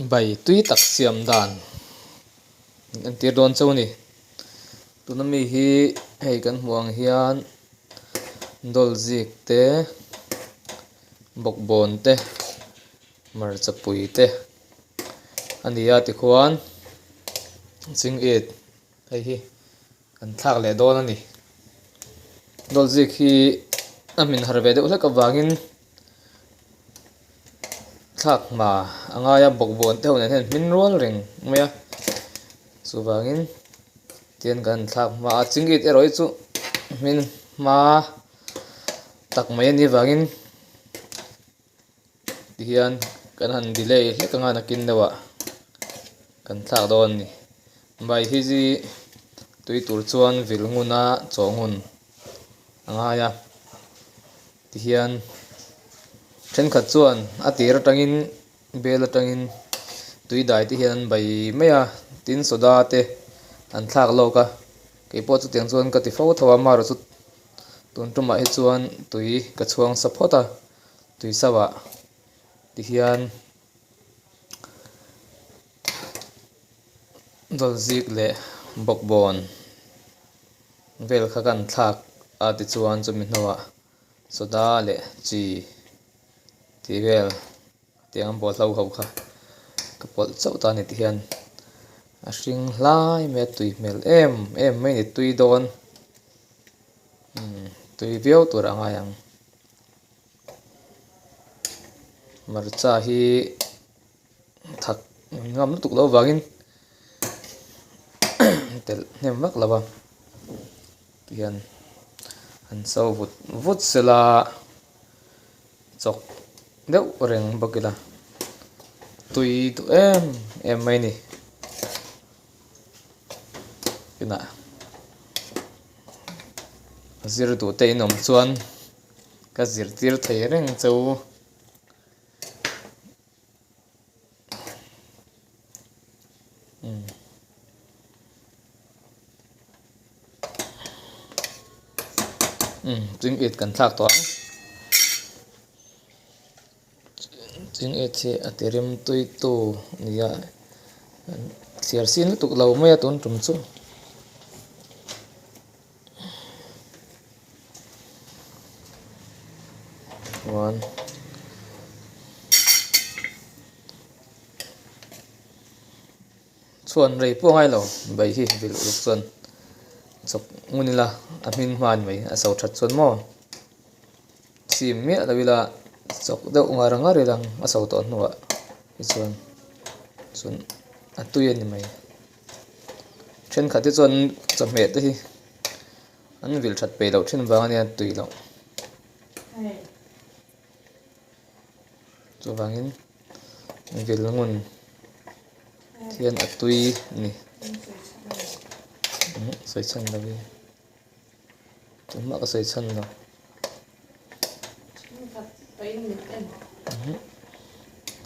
Bai tui tak siam dan entir dawn chauh a ni. Tuna mi hi hei kan hmuh ang hian dawl zik te bawkbawn te hmarcha pui te a ni a tikhuan chingit hei hi kan thlak leh dawn a ni. Dawl zik hi a hmin har ve deuh hlek avangin thlak hma a ngai a bawkbawn te ho nen hian hmin rual reng mai a chuvangin tian kan thlak hma a chingit erawh hi chu hmin hma tak mai a nih avangin tihian kan han delay hlek anga nakin deuh ah kan thlak dawn a ni bai hi chi tui tur chuan vil ngun a chaw ngun a ngai a tihian thenkhat chuan a tir atangin bel atangin tui dai te hian an bai mai a tin soda te an thlak lawk a keipawh chutiang chuan ka ti fo tho a amaherawh chu tun tumah hi chuan tui ka chhuang sa phawt a tui sauh ah tihian dawlzik leh bawkbawn vel kha kan thlak a tichuan chumi hnuah soda leh chi tih vel tiang an bawlhlo ho kha ka pawlh chauh ta a ni tihian a hring hlai mai a tui hmel em em mai a ni tui dawn umm tui viau tur a ngai ang hmarcha hi thak ngam lutuk loh avangin telh hnem vak lo va tihian an so vut vut sela chawk deuh reng bawk ila tui duh em em mai a ni tunah zir duh te in awm chuan ka zirtir thei reng che u. Ching it kan thlak tawh ang ching it hi a ti rim tui tu a ni a chhiar sin lutuk lo mai a tun tum chu. Chuan chhuan rei pawh a ngai lo bai hi vil uluk chuan chawp ngun ila a hming hma a ni mai a so that chuan maw chim miah lo ila chawk deuh ngar ngar ila a so tawh hnuah hi chuan chuan a tui a ni mai. Thenkhat te chuan chawhmeh te hi an vil that peih loh thin vang ania tui loh chuvangin vil ngun hian a tui a ni sawi chhan lo hi tumah ka sawi chhan lo.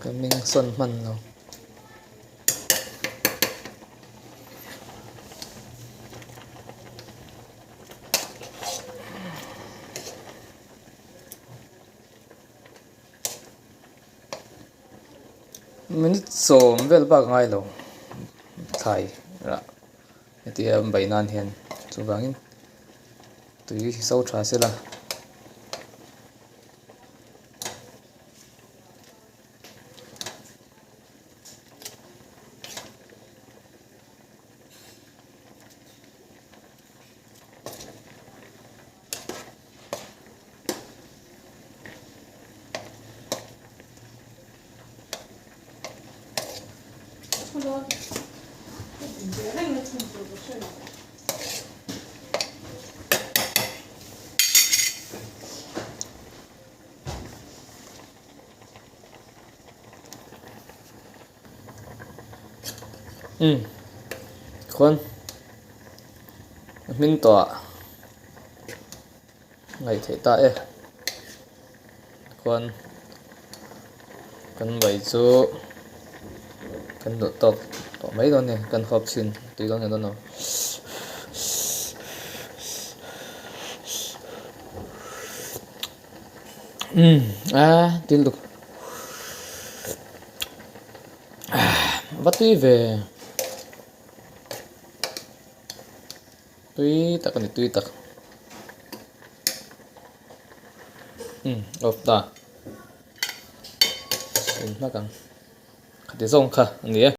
Ka hming sawn hman lo. Minute sawm vel bak ngai lo thlai rah hetia beih nan hian chuvangin tui so tha sela. Umm khuan a hming tawh ah ngaih theih ta e khuan kan vai chu kan duh tawk tawh mai dawn a ni kan hawp chhin tui dawn nge dawn lo. Umm a thil duk. Va tui ve. Tui tak a ni tui tak. Umm off ta. Sin hmak ang. Khati zawng kha a ni e.